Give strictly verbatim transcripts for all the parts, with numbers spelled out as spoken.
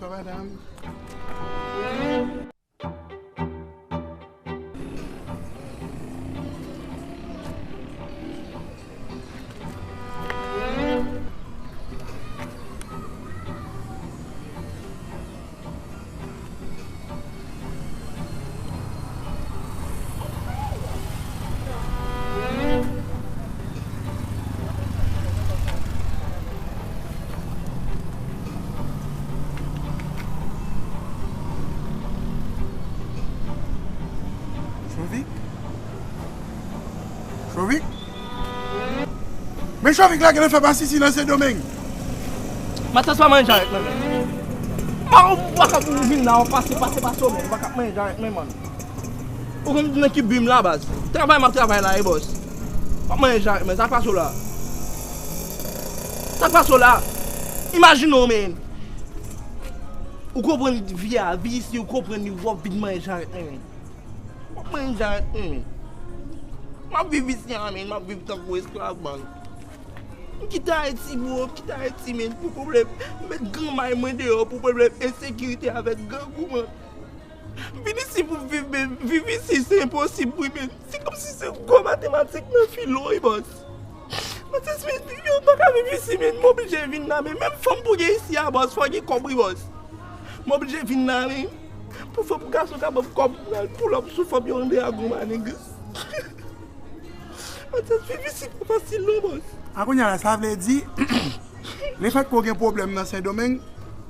Madanm. Chovik? Chovik? Men Chovik lage nan fè masisi nan Sendomeng. Matyas pa manje avèk mwen, men. Ou pa ka pou vin la, ou pase, pase, pase w, men. Ou pa ka manje avèk mwen, man. Ou konn nan ki bi m la, baz. Travay m ap travay la, e bòs. Pa manje avèk mwen, sa k pase w la? Sa k pase w la? Imajine w, men. Ou konprann vi a, vi isi, ou konprann li, w ap vin manje avèk mwen, men. W ap manje avèk mwen, men. M ap viv isi a, men, m ap viv tankou esklav, man. M kite Ayiti, bro, m kite Ayiti, men, pou pwoblèm. M met granmay mwen deyò pou pwoblèm ensekirite avèk grangou, man. M vin isi pou m viv, men viv isi, se enposib, wi, men. Se kòmsi se gwo matematik nan filo, wi, bòs. Matyas, men, yo pa ka viv isi, men, m oblije vin la, men menm fanm pou gen isi a, bòs, fò gen kòb, wi, bòs. M oblije vin la, men. Pou fanm, pou gason ka ban m kòb pou al pull up sou fanm yo, Andrea Goma, nèg. Matyas, viv isi pa fasil non, bòs. A kounye a la, sa vle di, lefètke w gen pwoblèm nan Sendomeng,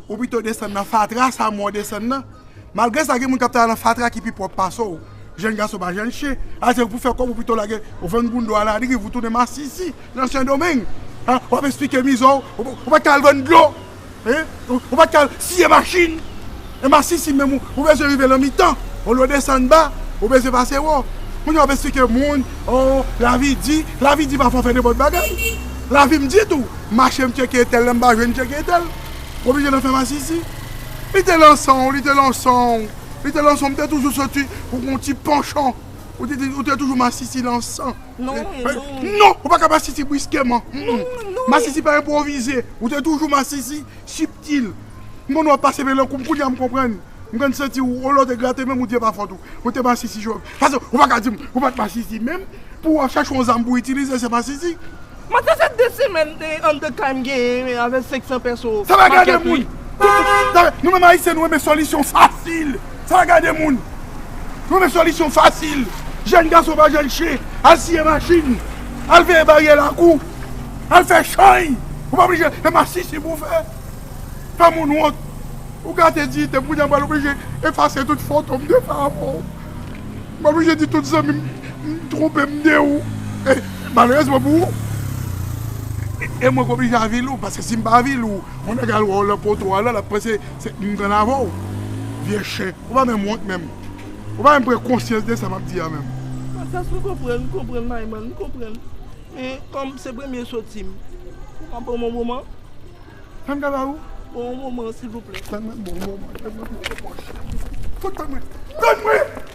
ou pito desann nan fatra sa mwen w desann nan. Malgre sa, gen moun k ap travay nan fatra ki pi pwòp pase w. Jèn gason pa jèn chen. A se pou fè kòb ou pito lage, ou vann goundou a Ladriv, ou tounen masisi nan Sendomeng. A, w ap esplike mizè w, ou, ou pa t ka al vann dlo. Hein? Ou, ou pa t ka al siye machin. E masisi menm ou, ou bezwen rive nan mitan. Olye w desann ba, ou bezwen pase wo. Moun yo ap esplike moun, oh, lavi di, lavi di pafwa fè nenpòt bagay. Lavi m di tou, mache m tcheke entèl, lè m pa jwenn tcheke entèl. Oblije nan fè masisi. Li te lan san w, li te lan san w, li te lan san w, m te toujou santi ou gon ti panchon. Ou te, ou te toujou masisi lan san. Non, eh, eh, non. Non, ou pa ka masisi briskeman. Mm, mm. Non, non. Masisi pa enpwovize. Ou te toujou masisi sibtil. M konn w ap pase men lan kou m, kounye a m konprann. M konn santi w, olye w te grate menm ou di e pa fòt ou. Ou te masisi jò. Paske ou pa ka di m, ou pa t masisi menm. Pou w ap chache yon zam pou itilize, se masisi. Mwen te se de semèn de, anndan kay m genyen, men avèk senk san pèso. Sa pa gade moun. Tout, tout, sa, nou menm Ayisyen, nou renmen solisyon fasil. Sa pa gade moun. Nou renmen solisyon fasil. Jèn gason pa jèn chen. Al siye machin. Al veye baryè lakou. Al fè chay. Ou pa oblije, e masisi pou w fè. Fè moun wont. Ou gate diyite m, kounye a m pral oblije efase tout foto m te fè avè w. M oblije di tout zanmi m, m twonpe m de ou. E, malerezman pou ou, e, e mwen k oblije avili w, paske si m pa avili w, yon nèg al wè w lan poto a la, l ap panse se m grann avè w. Vye chen. Ou pa menm wont menm. Ou pa menm pran konsyans de sa m ap di a menm. Matyas, m konprann, m konprann, Mayman, m konprann. Men, kòm se premye soti m, ou ka ban m yon moman? Tann gade ou. Bon, yon moman, silvouplè. Tann mwen, bon, yon moman. Tann mwen, bon, yon moman. Fout tann mwen. Tann mwen!